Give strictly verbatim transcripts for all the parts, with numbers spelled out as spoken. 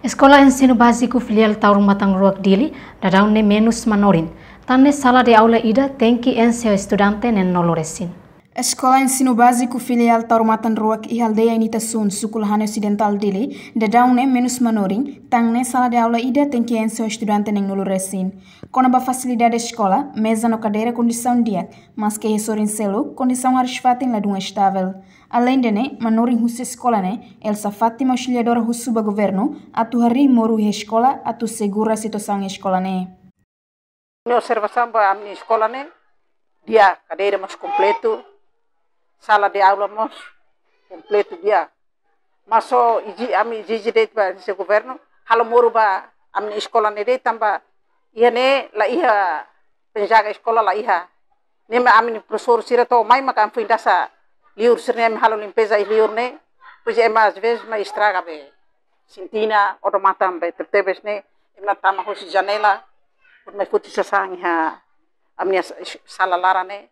Eskola Ensinu Báziku Filiál Taur Matan Ruak Dili, daudaun ne'e menus manorin. Tan ne'e sala de aula ida tenke enxe ho estudante neen nulu resin. Eskola Ensinu Báziku Filiál Taur Matan Ruak iha aldeia Initasun, suku Lahane Osidentál Dili, daudaun ne'e menus manorin, tan ne'e sala de aula ida tenke enxe ho estudante neen nulu resin. Kona-ba fasilidade eskola, meza no kadeira kondisaun di'ak, maske iha sorin seluk, kondisaun hariis-fatin ladún estavel. Aleinde ne'e, manorin husi eskola ne'e, Elsa Fátima, auxiliadora husu ba governu, atu harii moru iha eskola, atu segura situasaun eskola ne'e. Ha'u-nia observasaun ba ami-nia eskola ne'e, di'ak, kadeira mós kompletu, sala de aula mós kompletu di'ak. Mas só ezije, ami ezije de'it ba husi governu, halo moru ba ami-nia eskola ne'e de'it tanba iha ne'e la iha penjaga eskola la iha. Ne'e mak ami-nia profesór sira to'o mai maka ami foin dasa liur sira-ne'e, ami halo limpeza iha liur ne'e. Pois ema às vezes mak estraga be sintina, odamatan be tebetebes ne'e, ema tama hosi janela, hodi mai foti sasán iha ami-nia s-, sala laran ne'e.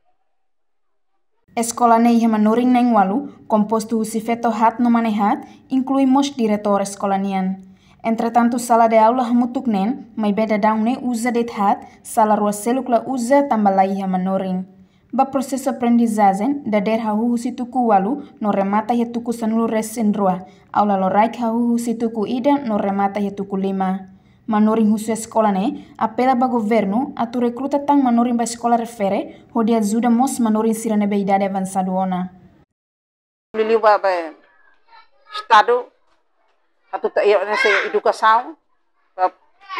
Eskola ne'e iha manorin na'in-ualu, kompostu husi feto haat no mane haat, inklui mós diretór eskola nian. Entretantu, sala de aula hamutuk neen, maibé daudaun ne'e uza de'it haat, sala rua seluk la uza tanba la iha manorin. Ba prosesu aprendizajen, dadeer hahú husi tuku ualu no remata iha tuku sanulu resin rua. Aula loraik hahú husi tuku ida no remata iha tuku lima. Manorin husu eskola ne'e apela ba governu atu rekruta tan manorin ba eskola refere, hodi ajuda mós manorin sira ne'ebé idade avansadu ona. Liuliu ba, ba Estadu, atu ta, iha, nese edukasaun, ba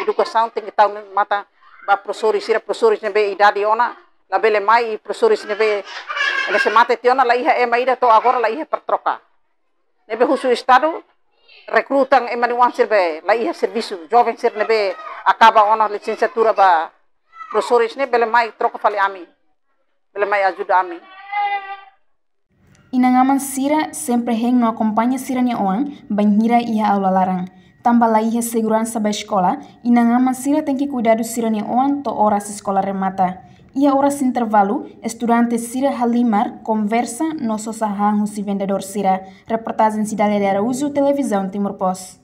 edukasaun tenke tau matan ba profesór sira, profesór ne'ebé idade ona, labele mai, i profesór ne'ebé, ne'ebé mate tiha ona, la iha ema ida to'o agora la iha para troka. Ne'ebé husu Estadu rekruta tan ema na'in-uan sira be la iha servisu, joven sira ne'ebé akaba ona lisensiatura ba profesór ne'e bele mai troka fali ami, bele mai ajuda ami. Inan-aman sira sempre hein no akompaña sira-nia oan bainhira iha aula laran. Tanba la iha seguransa ba eskola, inan-aman sira tenke kuidadu sira-nia oan to'o oras eskola remata. Iha oras intervalu, estudante sira halimar, konversa no sosa hahán husi vendedór sira. Reportajen Cidália de Araújo, Televizaun Timor Post.